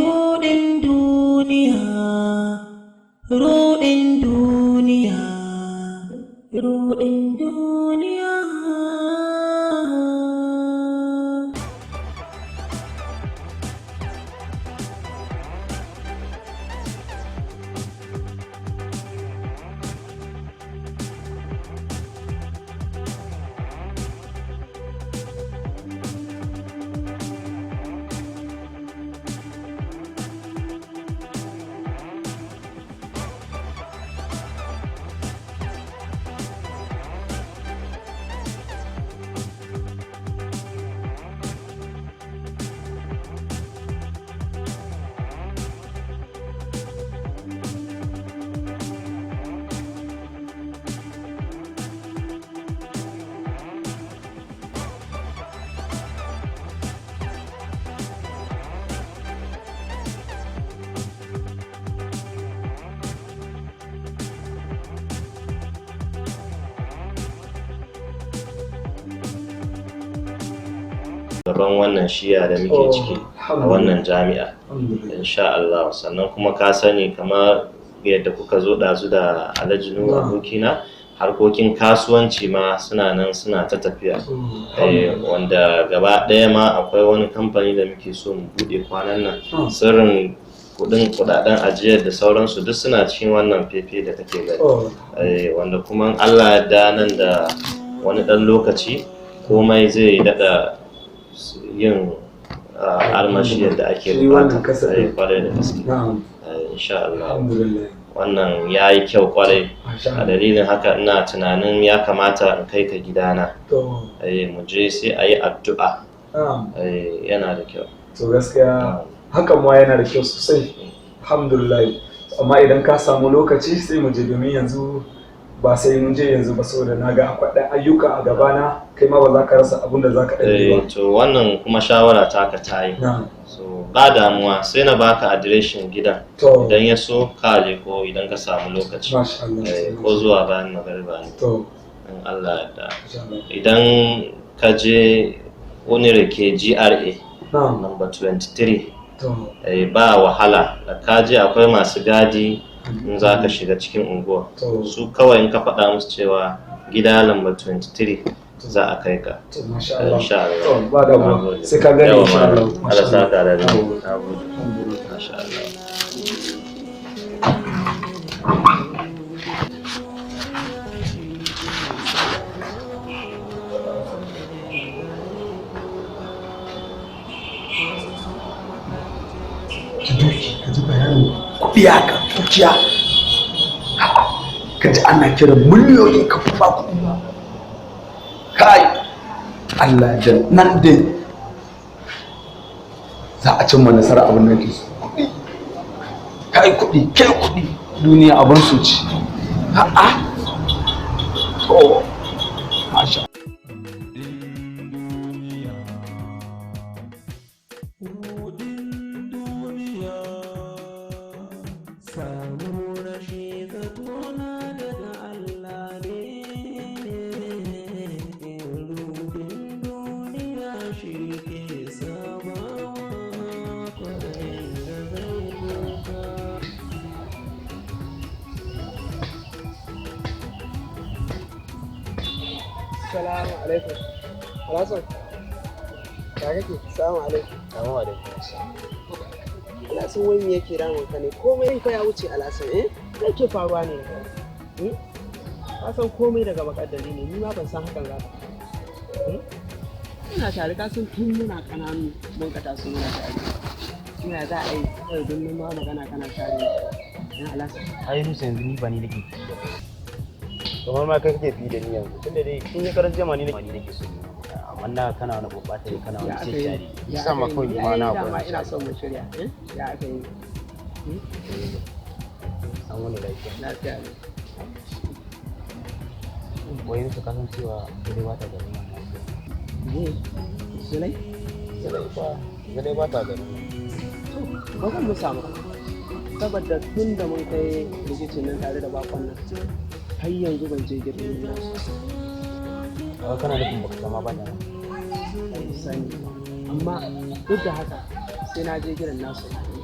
Ruɗin duniya, ruɗin duniya, ruɗin duniya. Gaban wannan shiya da muke ciki a wannan jami'a, insha Allah. Sannan kuma ka sani, kamar yadda kuka zo ɗazu da Alhaji Nuhu abokina, harkokin kasuwanci ma suna nan suna ta tafiya, wanda gaba ɗaya ma akwai wani kamfani da muke so mu buɗe kwanan nan. Sirrin kudin kudaden ajiyar da sauransu duk suna cikin wannan fefe da kake gani, wanda kuma in Allah ya da nan da wani ɗan lokaci komai zai daɗa yin armashi yadda ake Shi wannan bukata. kasafin. Kwarai da gaske. Na'am. Insha Allah. Alhamdulillah. Wannan ya yi kyau kwarai. Masha A Allah. dalilin haka ina tunanin ya kamata in kai ka gidana. To. Mu je sai a yi addu'a. Na'am. Yana da kyau. To, gaskiya hakan ma yana da kyau sosai. Alhamdulillah. Amma idan ka samu lokaci sai mu je, domin yanzu ba sai mun je yanzu ba, saboda na ga akwai ɗan ayyuka a gabana. Kai ma ba za ka rasa abun da za ka ɗan yi ba. To, wannan kuma shawara taka ta yi. Na'am. So ba damuwa, sai na baka adireshin gidan. To. Idan ya so ka je, ko idan ka samu lokaci. Masha Allah. Ko zuwa bayan magariba ne. To. In Allah ya yarda. Masha Allah. Idan ka je Onireke GRA, Na'am. number 23. To. Ba wahala, da ka je akwai masu gadi in za ka shiga cikin unguwa. To. Su kawai in ka faɗa musu cewa gida lamba 23, za a kai ka. To, masha Allah. Insha Allah. To, ba damuwa. Nagode. Sai ka gani, Yawa, insha malam. Allah. Masha Allah saka da alheri. Nagode. Nagode. Masha Allah. Ji duki, ka ji bayanin kuɗi haka, dukiya, ka ji ana kiran miliyoyi, ka ba kuɗi ba. Kai, Allah da nan dai za a cimma nasara abin da ke so. Kuɗi, kai, kuɗi, kai, kuɗi, duniya abin su ci. A'a, to, masha. Ruɗin duniya, samu rashi zatona daga Allah ne. Ruɗin duniya shi ke sabawa kwarai da zai kuka. Salamu alaikum. Alhassan. Ya kake? Salamu alaikum. Salamu alaikum. Alhassan, wai me yake damun ka ne? Komai fa ya wuce, Alhassan, eh? Me yake faruwa ne? Hmm? Ka san komai daga makaddari ne, ni ma ban san hakan za ka. Hmm? Ina tare, ka san tun muna ƙananu mun ka taso muna tare. Ina za a yi kawai don ma magana kana share ni. Ina Alhassan. Ai Musa, yanzu ni ba ni nake fi da kai. Kamar ma kai kake fi da ni yanzu. Tunda dai tun ya karan jama ni nake so. Amma na kana wani babbata ne, kana Ya wani aka yi? cecare. Ya Sa ma aka kawai yi? ni ma na Ai, dama hakura. ina son mu shirya. Eh? Ya aka yi? Hmm? An wani lafiya. Lafiya ne. Wai Musa, ka san cewa Zulai ba ta garin nan. Ne? Zulai? Zulai ba Zulai ba ta garin nan. To, ba zan musa maka. Saboda tun da mun kai rikicin nan tare da bakon nan, har yanzu ban je gidan nasu. Kaga kana nufin baka sama ba ta nan. Ban sani ba. Amma duk da haka sai na je gidan nasu na gani.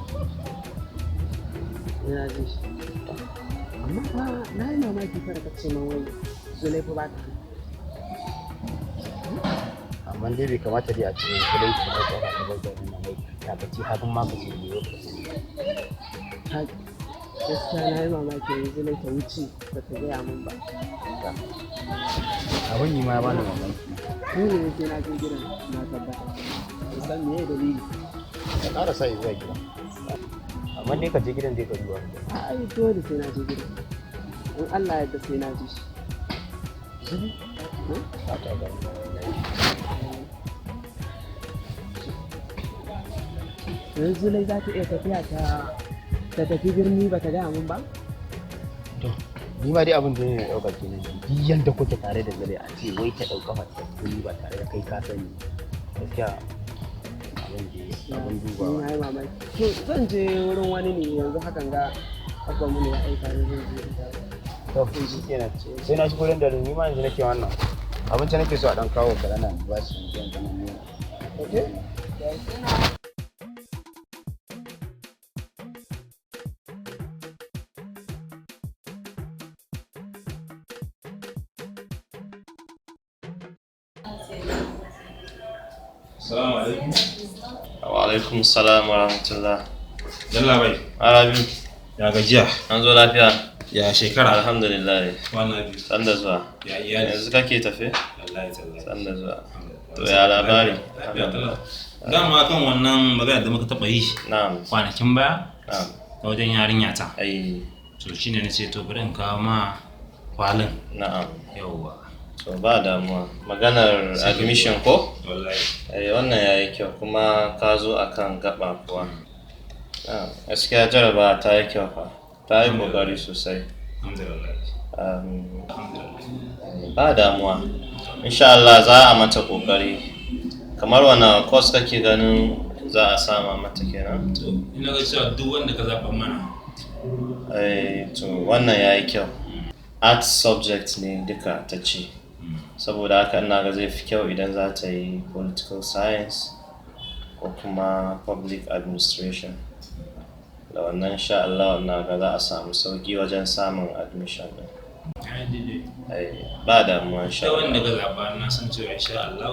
Sai na je shi. Amma fa na yi mamaki fa da ka ce min wai Zulai fa ba ta nan. Amma dai bai kamata dai a ce kulai ta ɗauka ka bar garin nan wai ta bace har ma ka ce ne lokaci. Gaskiya na yi mamaki yanzu Zulai ta wuce ba ta gaya min ba. Abin ni ma ya bani mamaki. Ni ne sai na je gidan na tabbata. Ban san meye dalili. Ka ƙara sa zuwa gida. Amma dai ka je gidan dai ka duba. Ai dole sai na je gidan. In Allah ya yarda sai na je shi. Ba ta gani. Yanzu Zulai za ta iya tafiya ta tafi birni ba ta gaya min ba? To, ni ma dai abin da ne ɗauka kenan. Duk yanda kuke tare da Zulai a ce wai ta ɗauka mata kuɗi ba tare da kai ka sani. Gaskiya abin da abin dubawa. Ni na yi mamaki. To zan je wurin wani ne yanzu hakan ga abban mu ne ya aika ni zan je in dawo. To, shi kenan. Sai na shigo da ni ma yanzu nake wannan. Abinci nake so a ɗan kawo kaɗan ba su yanzu nan ne. Okay? Assalamu alaikum. Wa alaikum salam wa rahmatullah. Yalla bai. Arabi, Ya gajiya. an zo lafiya? Ya shekara. Alhamdulillah. Kwana biyu. San da zuwa. Ya iyali. Yanzu kake tafe? Wallahi tallahi. San da zuwa. To ya labari? Lafiya tallahi. Dama kan wannan magana da muka taɓa yi Na'am. kwanakin baya Na'am. ta wajen yarinya ta. Ai, To shine nace to bari in kawo ma kwalin. na'am. Yawwa. To ba damuwa. Maganar admission ko? Wallahi. Eh, wannan yayi kyau kuma ka zo akan gaba kuwa. Na'am. Gaskiya jaraba ta yi kyau fa. Ta yi kokari sosai. Alhamdulillah. Um, ba damuwa. Insha Allah za a mata kokari. Kamar wane course kake ganin za a sama mata kenan? To ina ga cewa duk wanda ka zaɓa mana. Eh, to wannan yayi kyau. Art subject ne duka ta ce. Saboda haka ina ga zai fi kyau idan za ta yi political science ko kuma public administration. Da wannan insha Allah ina ga za a samu sauki wajen samun admission din. Ya yi daidai. Ai, ba damuwa insha Sai wanda Allah. ka zaɓa na san cewa insha Allah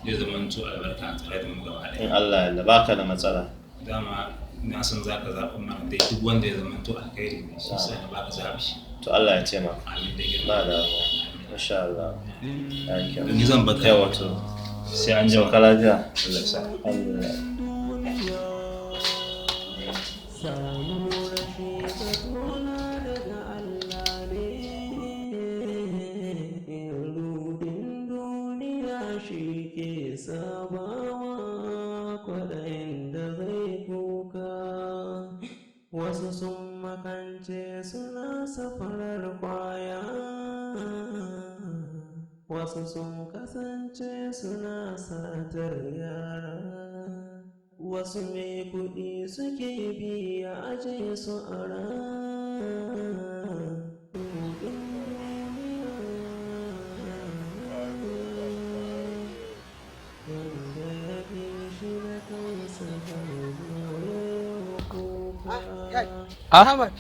zai zamanto albarka a tare da mu gaba ɗaya. In Allah ya yarda baka da matsala. Dama na san za ka zaɓa mana dai duk wanda ya zamanto alkhairi ne shi sa na baka zaɓi. To Allah ya taimaka. Amin da girma. Ba damuwa. Insha Allah. Thank you. Ni zan baka. Yawa to. Sai an jima. Sauka lafiya. Allah ya sa. Alhamdulillah. Samu rashi tona daga Allah ne, rudin duniya shi ke sabawa kwaɗayin da zai kuka. Wasu sun makance suna safarar kwaya, wasu sun kasance suna satar yara. Wasu mai kuɗi suke biya aje su a wanda ya fi shi da kansa Ahmad.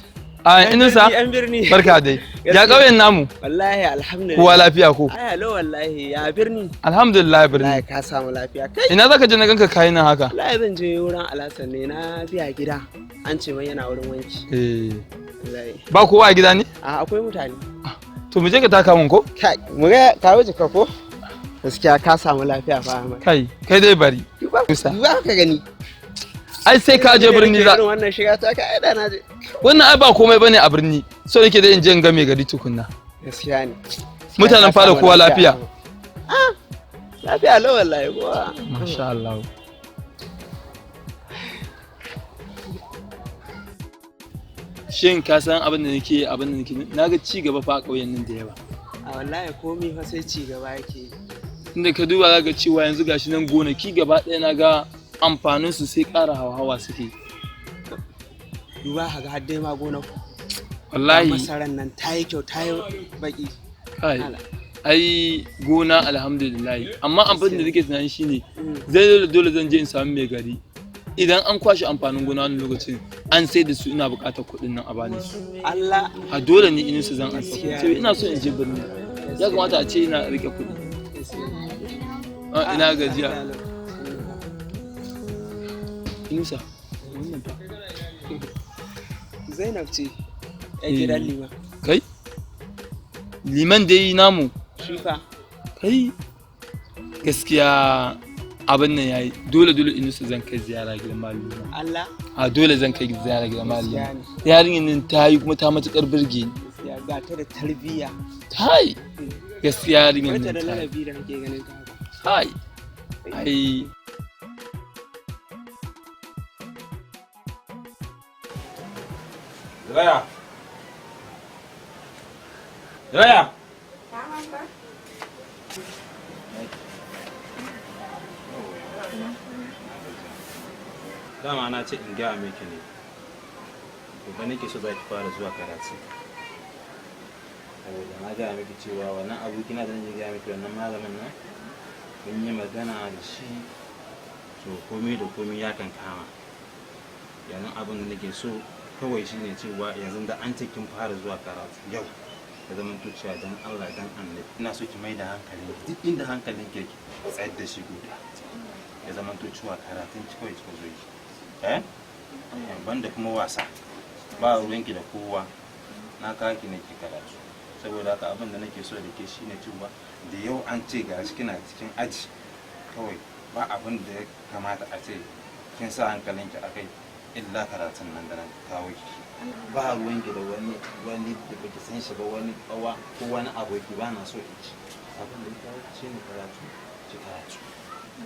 A Inusa, Yan birni. barka dai. Ya ƙauyen namu? Wallahi alhamdulillah. Kowa lafiya ko? Ai hello wallahi ya birni. Alhamdulillah birni. Wallahi ka samu lafiya kai. Ina zaka je na ganka kayi nan haka? Wallahi zan je wurin Alhassan ne na biya gida. An ce mai yana wurin wanki. Eh. Wallahi. Ba kowa a gida ne? A akwai mutane. To mu je ka taka mun ko? Kai, mu ga kawo jika ko? Gaskiya ka samu lafiya fa Ahmad. Kai, kai dai bari. Ba ka gani. Ai sai ka je birni za. Irin wannan shiga ta ka ai da na je. Wannan ai ba komai bane a birni. So nake dai in je in ga mai gari tukunna. Gaskiya ne. Mutanen fara kowa lafiya. Ah, lafiya lau wallahi kowa. Masha Allah. Shin ka san abin da nake abin da nake na ga ci gaba fa a ƙauyen nan da yawa. A wallahi komai fa sai ci gaba yake yi. Tunda ka duba za ka cewa yanzu gashi nan gonaki gaba ɗaya na ga amfanin su sai ƙara hawa suke. Duba ka ga har dai ma gonar ku. Wallahi. Masaran nan ta yi kyau ta yi baki. Kai. Ai gona alhamdulillah, amma abin da nake tunani shine zai dole dole zan je in sami mai gari. Idan an kwashe amfanin gona wani lokacin an sai da su, ina buƙatar kuɗin nan a bani su. Allah. A dole ne Inusa zan ansa kuɗi, sai ina so in je birni. Ya kamata a ce ina rike kuɗi. Ah, ina gajiya. Inusa, wannan fa. Zainab ce yan gidan liman. Kai? Liman dai namu. Shi fa. Kai? Gaskiya abin nan yayi dole dole Inusa zan kai ziyara gidan malami. Allah. A dole zan kai ziyara gidan malami. Gaskiya ne. Yarinyar nan ta yi kuma ta matukar burge ni. Gaskiya ga ta da tarbiyya. Ta yi. Gaskiya yarinyar Wata nan da ta yi. ladabi da kake ganin ta haka. Hai. Ai. Zaya. Zaya. Dama na ce in gaya miki ne. Gobe nake so za ki fara zuwa karatu. Saboda na gaya miki cewa wannan abokina da nake gaya miki, wannan malamin nan, mun yi magana da shi, to komai da komai ya kan kama. Yanzu abin da nake so kawai shine cewa yanzu da an ce kin fara zuwa karatu yau, ya zama to cewa dan Allah dan Annabi ina so ki mai da hankali, duk inda hankalin ki yake tsayar da shi guda, ya zama to cewa karatun ki kawai kika zo yi, eh banda kuma wasa, ba ruwanki da kowa. Na kawo ki ne ki karatu. Saboda haka abin da nake so da ke shine cewa da yau an ce ga shi kina cikin aji, kawai ba abin da ya kamata a ce kin sa hankalinki akai illa karatun nan da na kawo ki. Ba ruwanki da wani wani da baki san shi ba, wani kawa ko wani aboki, ba na so in ci. Abin da ya kawo ki shine karatu, ki karatu.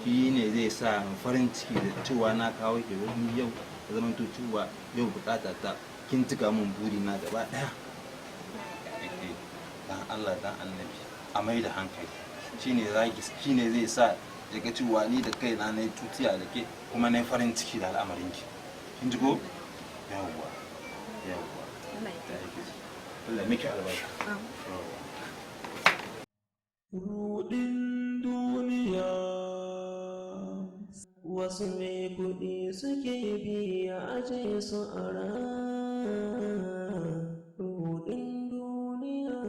Shi ne zai sa mu farin ciki da cewa na kawo ki wani yau, ya zama to cewa yau bukata ta kin cika mun buri na gaba daya. Dan Allah dan Annabi a mai da hankali, shine zaki, shine zai sa ya ga cewa ni da kaina na yi tutiya da ke kuma na yi farin ciki da al'amarin ki. Kin ji ko? Yawwa, yawwa. Allah miki albarka. Yawwa. Rudin duniya, wasu mai kuɗi suke biya aje su a rudin duniya,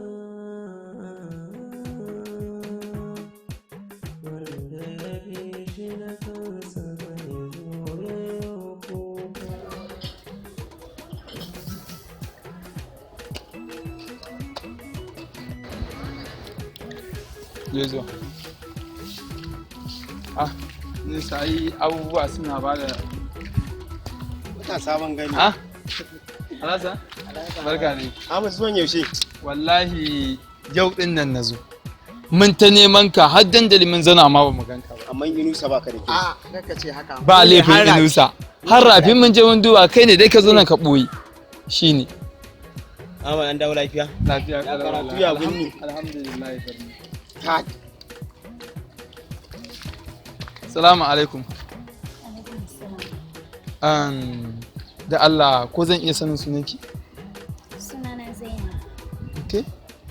wanda ya fi shi da kansa zai zo ya yi kuka. Je zuwa. Ah, Inusa, ai abubuwa suna ba da. Ina sabon gani. Ah? Alhassan? Barka ne. Ahmad, zuwan yaushe? Wallahi yau din nan na zo. Mun ta neman ka har dandali mun zauna amma ba mu ganka ba. Amma Inusa baka da A kaka ce haka. Ba laifin Inusa. Har rafin mun je mun duba, kai ne dai ka zo nan ka ɓoye. Shine. Ahmad, an dawo lafiya? Lafiya. Ya karatu, ya binni? Alhamdulillah, barni. Ka Salamu alaikum. Da Allah ko zan iya sanin sunanki? Sunana Zainab. Okay.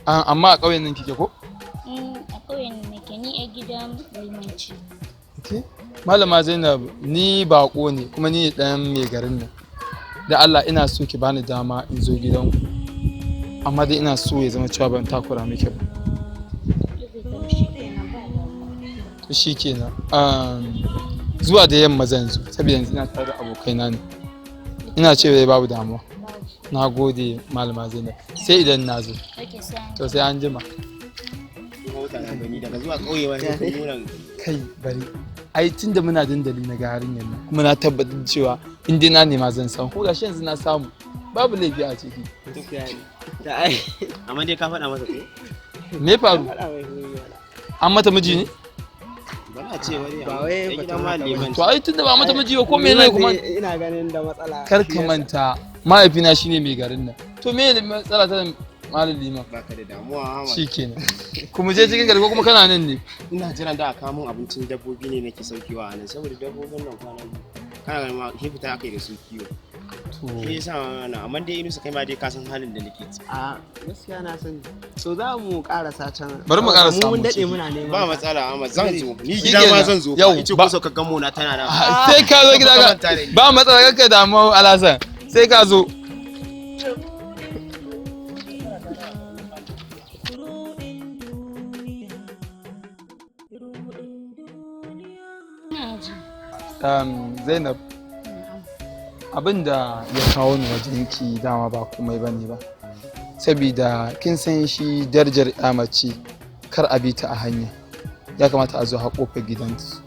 Amma a ƙauyen nan kike ko? A ƙauyen nake, ni a gidan limanci. Okay. Malama Zainab, ni baƙo ne kuma ni ɗan mai garin nan. Da Allah ina so ki bani dama in zo gidanku. Amma dai ina so ya zama cewa ban takura miki ba. To shi kenan. Zuwa da yamma zan zo saboda yanzu ina tare da abokaina ne. Ina ce dai babu damuwa. Na gode, Malama Zainab. Sai idan na zo. Okay, sai an To sai an jima. Mutanen gani daga zuwa ƙauye ma sai kun nuna. Kai bari. Ai tunda muna dandali na ga yarinyar nan kuma na tabbatar da cewa in dai na nema zan samu. Ko gashi yanzu na samu. Babu laifi a ciki. Da ai. Amma dai ka faɗa masa ko? Me faru? Faɗa mai huri wala. An mata miji ne? Ba na ce wani. Ba wai Yan batun gidan ma haka ba. liman. To ai tunda ba mata miji ba ko me ne kuma Ina ganin da matsala. kar ka manta mahaifina shine mai garin nan. To me ne matsala ta da Malam Liman? Baka da damuwa Ahmad. Shikenan. Kuma je cikin gari ko kuma kana nan ne? Ina jiran da a kawo min abincin dabbobi ne nake saukewa a nan, saboda dabbobin nan kwana biyu. Kana ganin ma shi fita aka yi da su kiwo. To. Shi yasa na, amma dai Inusa, kai ma dai ka san halin da nake ciki. A gaskiya na sani. So za mu karasa can. Bari mu karasa mu. Mun mu daɗe ciki. muna neman Ba ka. matsala, amma zan zo. Ni Shi gida ma kenan. zan zo. Yau, Ice ba- ko sauka gamo na tana nan. Ah, sai ka zo gida ka Manta da ni. ba matsala, kakka damu Alhassan, sai ka zo. Ina ji. Zainab, abin da ya kawo ni wajenki dama ba komai ba ne ba, sabida kin san shi darajar ya mace, kar a bi ta a hanya, ya kamata a zo har kofar gidansu.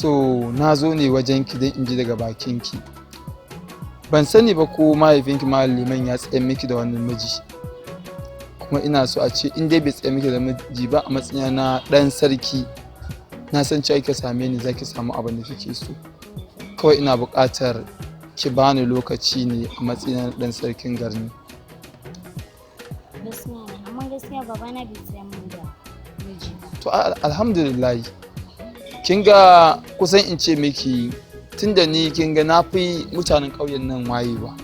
To na zo ne wajenki don in ji daga bakinki. Ban sani ba ko mahaifinki Malam Liman ya tsaye miki da wani miji, kuma ina so a ce in dai bai tsaye miki da miji ba, a matsayina na ɗan sarki, na san cewa kika same ni zaki samu abin da kike so. Kawai ina buƙatar ki bani lokaci ne a matsayina na ɗan sarkin garin. Gaskiya ne, amma gaskiya babana bai tsaya min da miji ba. To alhamdulillah, kin ga kusan in ce miki, tunda ni kin ga na fi mutanen ƙauyen nan wayewa,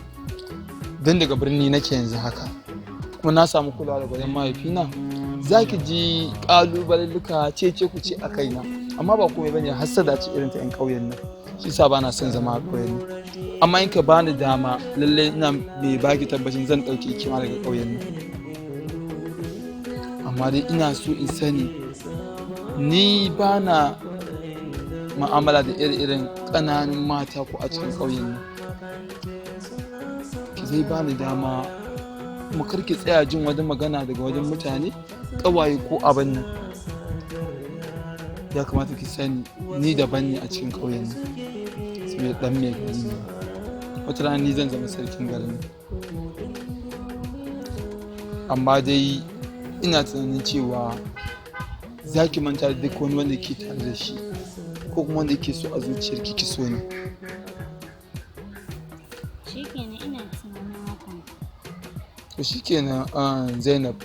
don daga birni nake yanzu haka, kuma na samu kulawa daga wajen mahaifina. Za ki ji ƙaluballuka cece ku ce a kaina, amma ba komai bane, hassada ce irin ta 'yan ƙauyen nan, shi sa bana son zama a ƙauyen nan. Amma in ka bani dama, lallai ina mai baki tabbacin zan ɗauki kima daga ƙauyen nan. Amma dai ina so in sani, ni ba na ma'amala da iri-irin ƙananun mata ko a cikin ƙauyen nan. Ki zai bani dama kuma kar ki tsaya jin wani magana daga wajen mutane, ƙawaye ko abin nan. Ya kamata ki sani ni daban ne a cikin ƙauyen nan, saboda ɗan mai gari ne. Wata rana ni zan zama sarkin garin nan. Amma dai ina tunanin cewa za ki manta da duk wani wanda ke tare da shi ko kuma wanda ke so a zuciyarki, ki so ne. Shikenan, ina tunanin hakan. To shikenan, Zainab,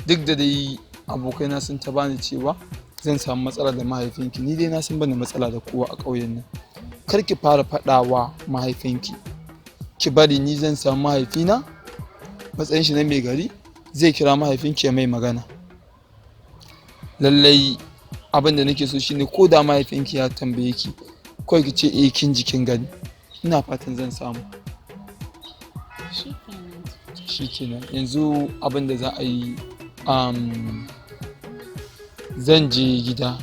duk da dai abokaina sun ta bani cewa zan samu matsala da mahaifinki, ni dai na san ban da matsala da kowa a ƙauyen nan. Kar ki fara faɗawa mahaifinki, ki bari ni zan samu mahaifina, matsayin shi na mai gari, zai kira mahaifinki ya mai magana. Lallai abin da nake so shine, ko da mahaifinki ya tambaye ki, kawai ki ce eh, kin ji kin gani. Ina fatan zan samu. Shikenan. Shikenan, yanzu abin da za a yi, zan je gida,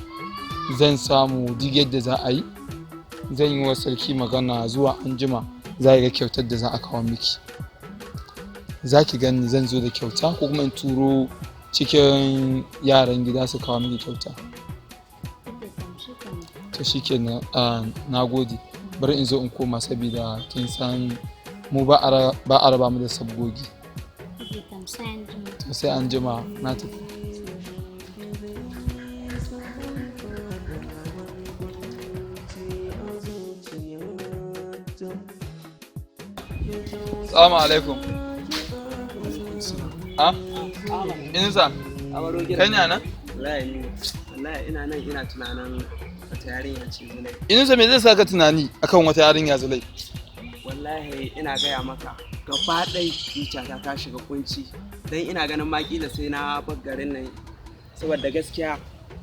zan samu duk yadda za a yi, zan yi wa sarki magana. Zuwa anjima za a ga kyautar da za a kawo miki. Za ki gani zan zo da kyauta, ko kuma in turo cikin yaran gida su kawo miki kyauta. Shikenan. To shikenan, na gode. Bari in zo in koma, saboda kin san mu ba a raba mu da sabgogi. Shikenan, sai an jima. To sai an jima, na tafi. Salamu alaikum. Ah? Inusa, kai ne a nan? Wallahi ni, wallahi ina nan ina tunanin wata yarinya ce, Zulai. Inusa, me zai saka tunani akan wata yarinya Zulai? Wallahi ina gaya maka, gaba ɗai zuciyata ta shiga kunci. Dan ina ganin ma kila sai na bar garin nan, saboda gaskiya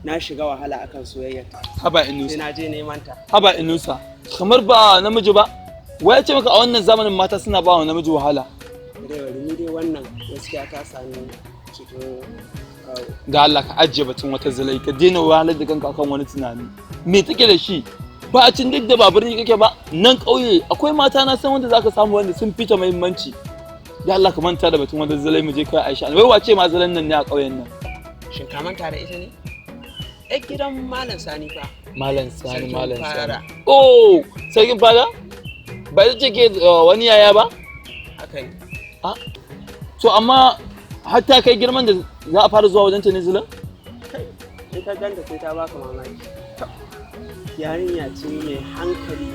na shiga wahala akan soyayya. Haba Sai Inusa. na je neman ta. Haba Inusa, kamar ba namiji ba. Wai ya ce maka a wannan zamanin mata suna ba wa namiji wahala? Dai bari ni dai, wannan gaskiya ta sami cikin Ga Allah ka ajiye batun wata Zulai, ka daina wahalar da kanka akan wani tunani. Me take da shi? Ba a cin duk da ba birni kake ba, nan ƙauye akwai mata, na san wanda zaka samu wanda sun fita muhimmanci. Ya Allah, ka manta da batun wata Zulai, mu je kai Aisha. Wai wace ma Zulan nan ne a ƙauyen nan? Shin ka manta da ita ne? Yar gidan Malam Sani fa. Malam Sani, Sarkin Malam Sani. Fara. Oh, sarkin fada? Ba ita ce ke wani yaya ba? Haka ne. Ah, to amma har ta kai girman da za a fara zuwa wajen ta ne Zulan? In ka ganta sai ta baka mamaki. Yarinya ce mai hankali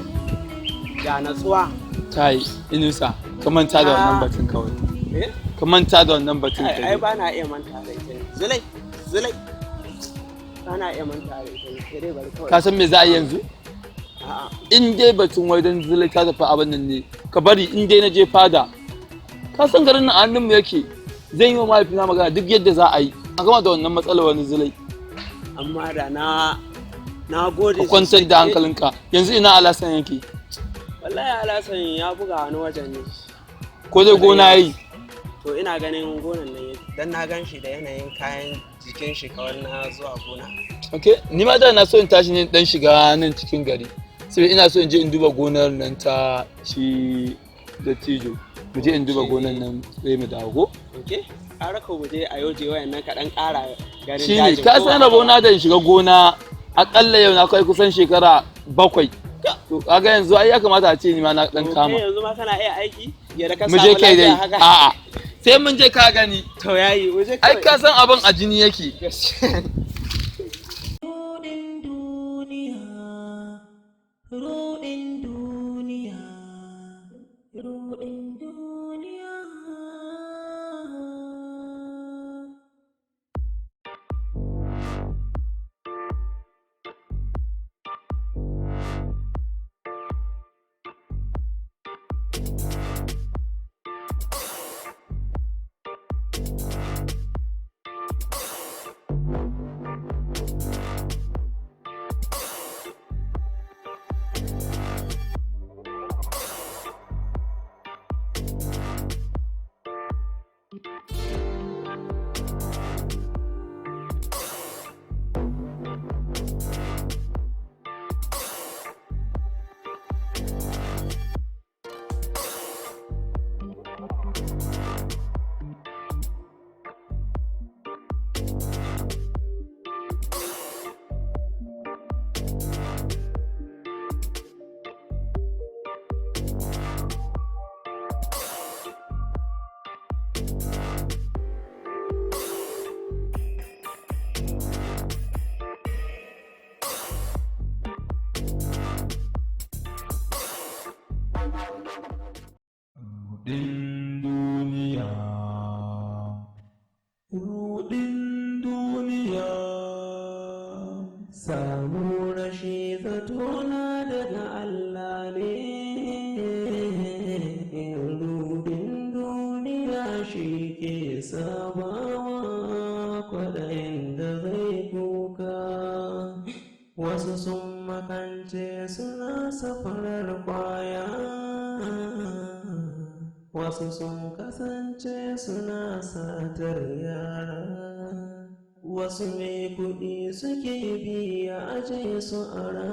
ga natsuwa. Kai, Inusa, ka manta da wannan batun kawai. Eh? Ka manta da wannan batun Ai kawai. ba na iya manta da ita ne. Zulai, Zulai. Ba na iya manta da ita ne. Sai dai bari kawai. Ka san me za a yi yanzu? A'a. In dai batun wai don Zulai ta tafi abin nan ne, Ka bari in dai na je fada. Ka san garin nan a hannunmu yake. Zan yi wa mahaifina magana duk yadda za a yi. A gama da wannan matsalar wani zulai. Amma da na gode. Ka kwantar da hankalinka. Yanzu ina Alasan yake? Wallahi Alasan ya buga wani wajen ne. Ko dai gona yayi? To ina ganin gonan nan yake. Dan na gan shi da yanayin kayan jikin shi kawai na zuwa gona. Okay, ni ma da na so in tashi ne dan shiga nan cikin gari. Sai ina so in je in duba gonar nan ta shi dattijo. Mu je in duba gonar nan sai mu dawo ko? Okay. Ƙara ka mu je a yau je wayan nan ka dan ƙara ganin Shi ne, dajin ka ko san ba rabona da in shiga gona akalla yau na kai kusan shekara 7. To kaga yanzu ai ya kamata a ce ni ma na dan To, kama. kai yanzu ma kana iya aiki? Ya da ka Mu je samu kai dai. lafiya haka? A'a. Sai mun je ka gani. To yayi, mu je Ai kawai. ka san abin a jini yake. Ruɗin duniya, ruɗin duniya, ruɗin duniya. Ruɗin duniya, ruɗin duniya. Samu rashi zato na daga Allah ne, rudin duniya shi ke sabawa kwaɗayin da zai kuka. Wasu sun makance suna safarar kwaya, wasu sun kasance suna satar yara. Wasu mai kuɗi suke biya aje su ara.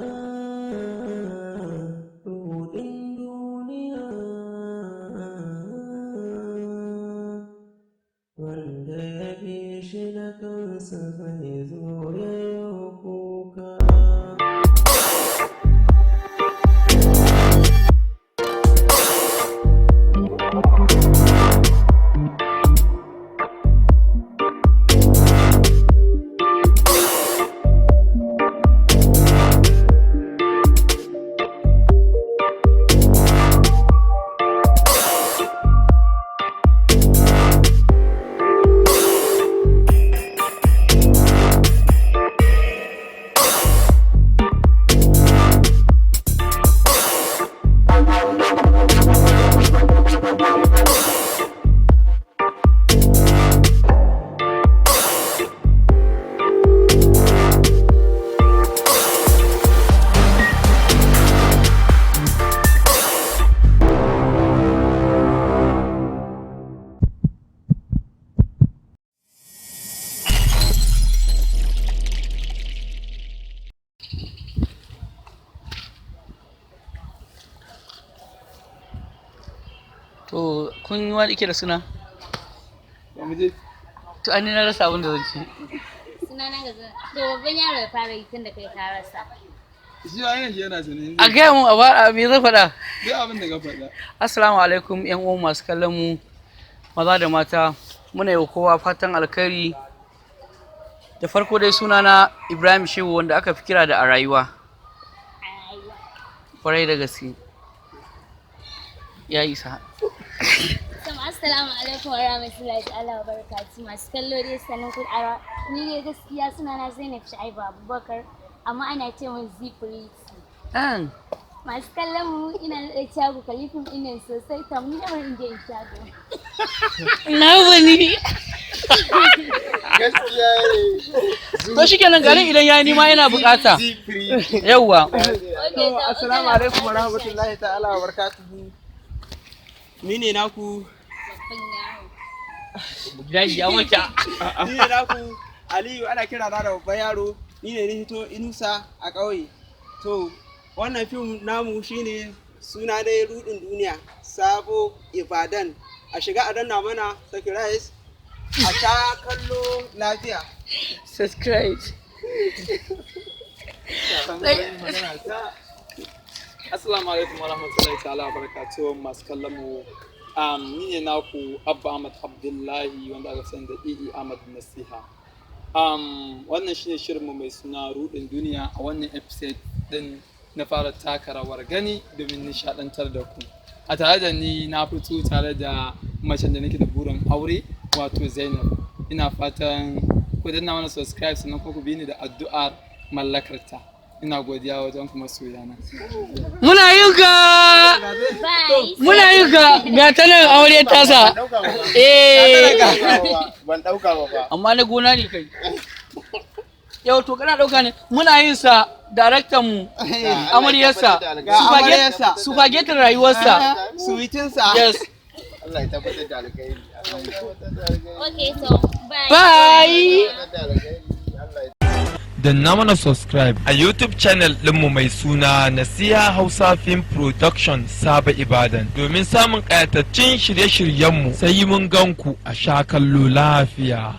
Ruɗin duniya, wanda ya bi shi da kansa zai zo ya yi kuka. To kun yi wani ike da suna? To an na rasa abin da zan ci. Suna na gaza. To babban yaro ya fara yi tun da kai ka rasa. Shi ainihin shi yana sanin. A gaya mun a ba me zan faɗa? Duk abin da ka faɗa. Assalamu alaikum yan uwan masu kallon mu maza da mata, muna yi wa kowa fatan alkhairi. Da farko dai sunana Ibrahim Shehu wanda aka fi kira da a rayuwa. Kwarai da gaske. Ya isa. Sam assalamu alaikum wa rahmatullahi ta'ala wa barakatuh. Masu kallo dai sanin kun ara. Ni dai gaskiya suna na Zainab Shaibu Abubakar amma ana ce min Zipuriti. An Masu kallon mu, ina da cewa ku kalli fim ɗin nan sosai. To, ni da in je in sha ruwa. Na wani. Gaskiya ne. To shikenan, garin idan yayi nima yana bukata. Yawwa. Okay, To, assalamu alaikum wa rahmatullahi ta'ala wa barakatuhu. Ni ne naku Babban yaro. Gidan ya mata. Ni ne naku Aliyu, ana kira na da babban yaro. Ni ne ni hito Inusa a ƙauye. To, wannan fim namu shine suna dai Rudin Duniya, Sabo Ibadan. A shiga a danna mana subscribe, a sha kallo lafiya. Subscribe. Assalamu alaikum wa rahmatullahi ta'ala wa barakatuhu, masu kallon mu. Ni ne naku Abba Ahmad Abdullahi, wanda aka sani da Ee Ahmad Nasiha. Wannan shine shirinmu mai suna Rudin Duniya. A wannan episode din na fara taka rawar gani domin nishadantar da ku. A tare da ni na fito tare da macen da nake da burin aure, wato Zainab. Ina fatan ku danna mana subscribe, sannan kuma ku bi ni da addu'ar mallakarta. Ina godiya wajen kuma soyana. Muna yin ka. Bye. Muna yin ka, ga ta nan aure tasa. Eh. Ban dauka ba fa. Amma na gona ne kai. Yau to kana dauka ne. Muna yin sa daraktan mu. Amaryarsa. Ga amaryarsa. Spaghetti rayuwarsa. Suwitinsa. Yes. Allah ya tabbatar da alkhairi. Allah ya tabbatar da alkhairi. Okay, so bye. Bye. Allah ya tabbatar da alkhairi. Allah ya Danna mana subscribe a YouTube channel ɗinmu mai suna Nasiha Hausa Film Production Saba Ibadan domin samun ƙayatattun shirye-shiryenmu. Sai mun ganku, a sha kallo lafiya.